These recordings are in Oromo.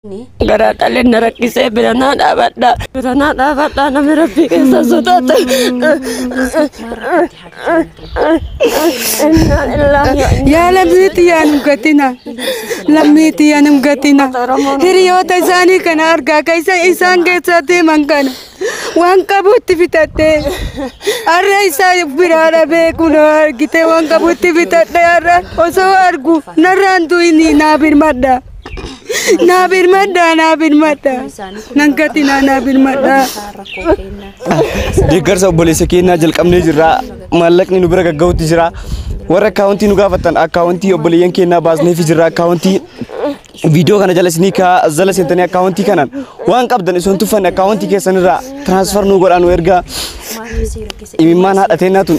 Garaa qalleen na rakkisee bira naa dhaabadha. Bira naa dhaabadha namni rabbii keessa sodaata. Yaa lammii xiyyaa nu gatina. Lammii xiyyaa nu gatina. Hiriyoota isaanii kana argaa keessa isaan keessa deeman kana. Waan qabutti fitattee har'a isaa biraa dhabee kun argite waan qabutti fitadhe har'a osoo argu narraan du'ini naa birmadha. Naa birmadha, naa birmadha. Nan gatina, naa birmadha. Deeggarsa obboleessa keenyaa jalqabnee jirra. Maallaqni nu bira gagga'utti jira. Warra akkaawuntii nu gaafattan akkaawuntii obboleeyyan keenyaa baasneefi jirra. Akkaawuntii viidiyoo kana jala isinii kaa jala seentanii akkaawuntii kanaan waan qabdan osoo hin tuffanne akkaawuntii keessan irraa transfer nu godhaa nu ergaa. Imimmaan haadha teennaa tun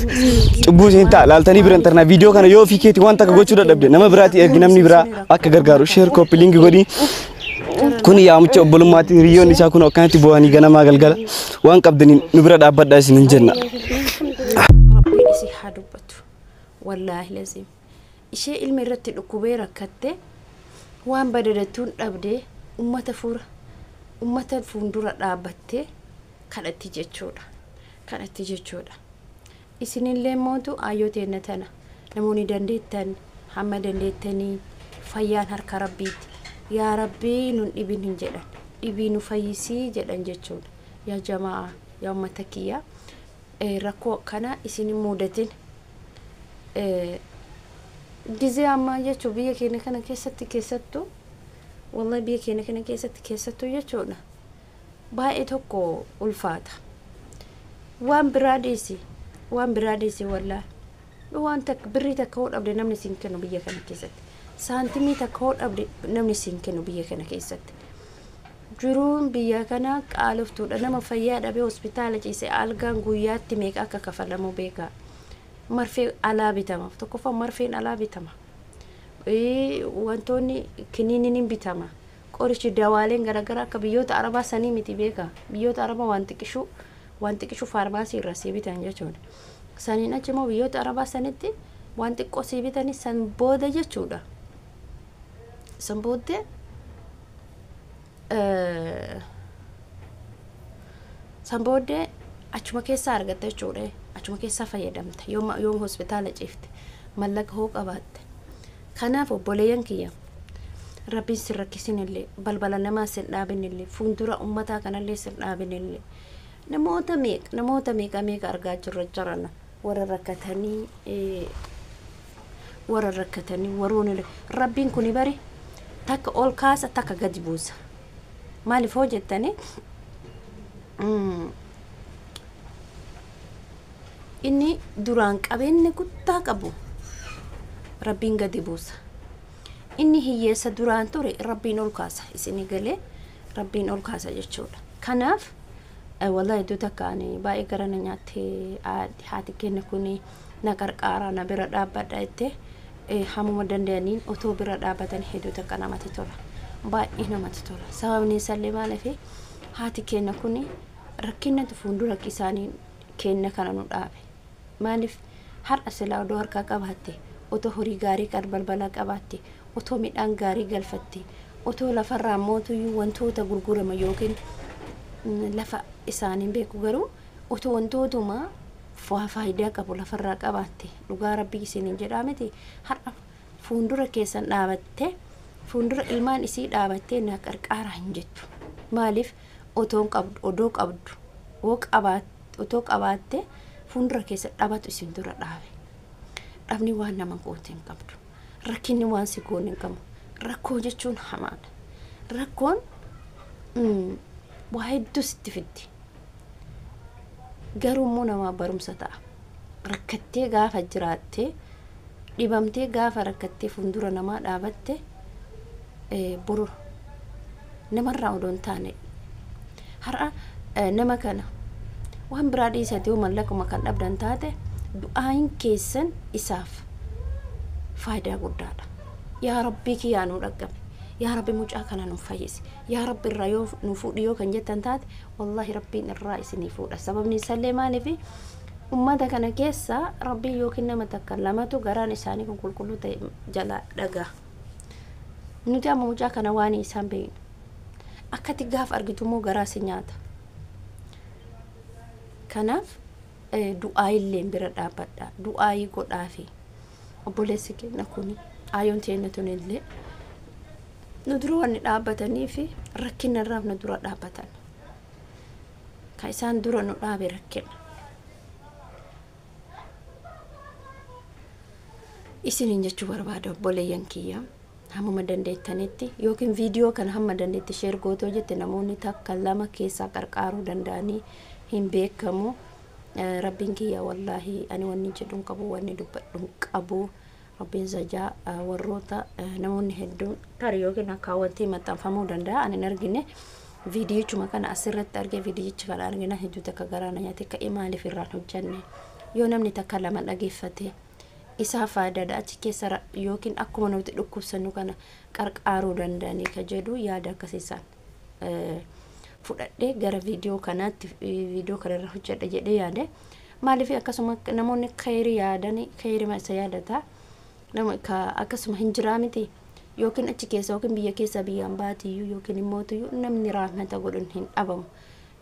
cubbuu isheen ta'a laaltanii bira hin tarnaa. Viidiyoo kana yoo ofii keetii waan takka gochuu dadhabde nama biraatii ergi, namni biraa akka gargaaru share, copy link godhi. Kun yaamicha obbolummaatti. Hiriyoonni isaa kun akkanatti bu'anii ganamaa galgala waan qabdaniin nu bira dhaabbadhaa isiniin jenna. Rabbiin isii haa dubbatu. Wallaahi laziim. Ishee ilma irratti dhukkubee rakkatte, waan badadattuun dhabdee ummata fuuldura dhaabbattee kadhatti jechuudha. Kadhatti jechuudha. Isinillee mootu ayyoo teenna tana namoonni dandeettan hamma dandeettanii, fayyaan harka rabbiiti. Yaa rabbii nun dhibin hin jedhan. Dhibii nu fayyisii jedhan jechuudha. Yaa jamaa, yaa ummata kiyyaa, rakkoo akkana isin hin mudatin. Gizee ammaa jechuun biyya keenya kana keessatti keessattuu, wallahi biyya keenya kana keessatti keessattuu jechuudha. Baay'ee tokko ulfaata. Waan biraa dhiisi. Waan biraa dhiisi wallaahi. Waan takka, birrii takka hoo dhabde namni siin kennu biyya kana keessatti. Saantimii takka hoo dhabde namni siin kennu biyya kana keessatti. Jiruun biyya kanaa qaaloftuudha. Nama fayyaa dhabee hospitaala ciise algaan guyyaatti meeqa akka kafalamu beekaa. Marfee alaa bitama. Tokkoffaa marfeen alaa bitama. Wantoonni kiniiniin ni bitama. Qorichi, dawaaleen garaagaraa akka biyyoota arabaa sanii miti beekaa. Biyyoota arabaa waan xiqqishuu faarmaasii irraa sii bitan jechuudha. Saniin achi immoo biyyoota arabaa sanitti waan xiqqoo sii bitanii san booda jechuudha. San booddee achuma keessaa argatta jechuudha. Achuma keessaa fayyadamta. Yoom hospitaala ciifte mallaqa hoo qabaatte. Kanaaf obboleeyyan kiyya, rabbiin sin rakkisinillee, balbala namaa sin dhaabinillee, fuuldura ummataa kanallee sin dhaabinillee, namoota meeqa, namoota meeqa meeqa argaa jirra jirana, warra rakkatanii, warra rakkatanii waroonni rabbiin kuni bari takka ol kaasa, takka gadi buusa. Maaliif hoo jettanii, inni duraan qabeenya guddaa qabu rabbiin gadi buusa. Inni hiyyeessa duraan ture rabbiin ol kaasa. Isinii galee? Rabbiin ol kaasa jechuudha. Kanaaf wallahi iddoo takka ani baay'ee gara na nyaattee haati keenya kun na qarqaara, na bira dhaabbadha jettee, hamuma danda'aniin otoo bira dhaabbatan hedduu takka namatti tola. Baay'ee namatti tola. Sababni isaallee maaliif, haati keenya kun rakkinatu fuuldura isaanii keenya kana nu dhaabe. Maaliif, har'a silaa odoo harkaa qabaatte, otoo horii gaarii balbalaa qabaatte, otoo midhaan gaarii galfatte, otoo lafarraa mootuyyuu wantoota gurgurama yookiin lafa isaaniin beeku garuu otoo wantootuma faayidaa qabu lafarraa qabaatte, dhugaa rabbii isiniin jedhaa miti, har'a fuuldura keessan dhaabattee, fuuldura ilmaan isii dhaabattee na qarqaaraa hin jettu. Maaliif, otoo qabdu, odoo qabdu, otoo qabaatte fuuldura keessa dhabatu isin dura dhaabe. Dhabni waan nama goote hin qabdu. Rakkinni waan si goone hin qabu. Rakkoo jechuun hamaadha. Rakkoon waa hedduu sitti fiddi. Garuu immoo namaaf barumsa ta'a. Rakkattee gaafa jiraattee, dhibamtee gaafa rakkattee fuuldura namaa dhaabatte, boru namarraa odoo hin taane har'a nama kana waan biraa dhiisate yoo mallaquma kan dhabdan taate, du'aayin keessan isaaf faayidaa guddaadha. Yaa rabbii kiyyaa nuu dhaqqabe. Yaa rabbi mucaa kana nu fayyisi. Yaa rabbi irraa yoo nu fuudhi yoo kan jettan taate, wallahi rabbiin irraa isinii fuudha. Sababni isallee maaliif, ummata kana keessa rabbiin yookiin nama takka lamatu garaan isaanii kun qulqulluu ta'e jala dhagaa. Nuti amma mucaa kana waan isaan beeknu. Akkati gaaf argitu immoo garaa si nyaata. Kanaaf du'aa illee bira dhaabbadha. Du'aayii godhaafi obboleessi keenya kuni ayoon teenya tunillee nu dura wanni dhaabbatanii fi rakkina irraaf nu dura dhaabbatan. Ka isaan dura nu dhaabe rakkina. Isiniin jechuu barbaada obboleeyyan kiyya. Hammuma dandeettanitti yookiin viidiyoo kana hamma dandeetti share gootoo jette namoonni takka lama keessaa qarqaaruu danda'anii hin beekamu. Rabbiin kiyya wallaahi ani wanni jedhu hin qabu, wanni dubbadhu hin qabu. Rabbiin zajaa warroota namoonni hedduun tarii yookiin akkaawwantii maxxanfamuu danda'a ani hin argine. Viidiyichuma kana asirratti argee viidiyicha kana argina hedduu takka garaa na nyaate ka'ee maaliif irraan hojjanne yoo namni takka lama dhageeffate isaa faayidaadha achi keessa yookiin akkuma nuti dhukkubsannu kana qarqaaruu danda'anii ka jedhu yaada akkasiisaan fudhadhee gara viidiyoo kanaatti viidiyoo kanarra hojjedha jedhee yaade. Maaliif akkasuma namoonni khayrii yaadanii khayrima isa yaadata nama akkasuma hin jiraa miti yookiin achi keessa yookiin biyya keessa biyyaan baatiyyuu yookiin immootiyyuu namni rahmata godhu hin dhabamu.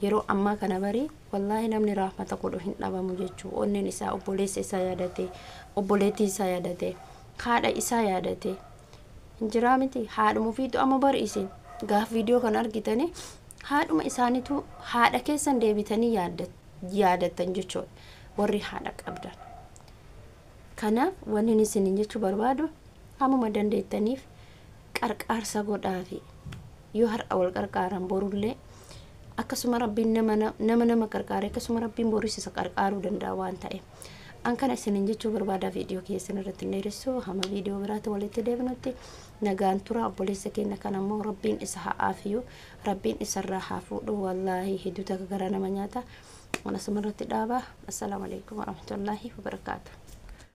Yeroo ammaa kana barii wallaahi namni rahmata godhu hin dhabamu jechuu onneen isaa obboleessa isaa yaadate obboleettii isaa yaadate haadha isaa yaadate hin jiraa miti haadhuma ofiitu amma bari isin gaaf viidiyoo kana argitanii haadhuma isaaniitu haadha keessan deebitanii yaadattan jechuudha warri haadha qabdan. Kanaaf wanni isin jechuu barbaadu hammuma dandeettaniif qarqaarsa godhaafi yoo har'a wal qarqaaran borullee akkasuma rabbiin nama nama qarqaare akkasuma rabbiin boris isa qarqaaruu danda'a waan ta'eef. An kana isiniin jechuu barbaada viidiyoo keessan irratti hin dheeressu hamma viidiyoo biraatti walitti deebinutti nagaan tura obboleessa keenya kana immoo rabbiin isa haa aafiyu rabbiin isarraa haa fuudhu wallaahi hedduu takka garaa nama nyaata. Waan asuma irratti dhaaba. Assalaamu alaikum warahmatullaahi wabarakaatu.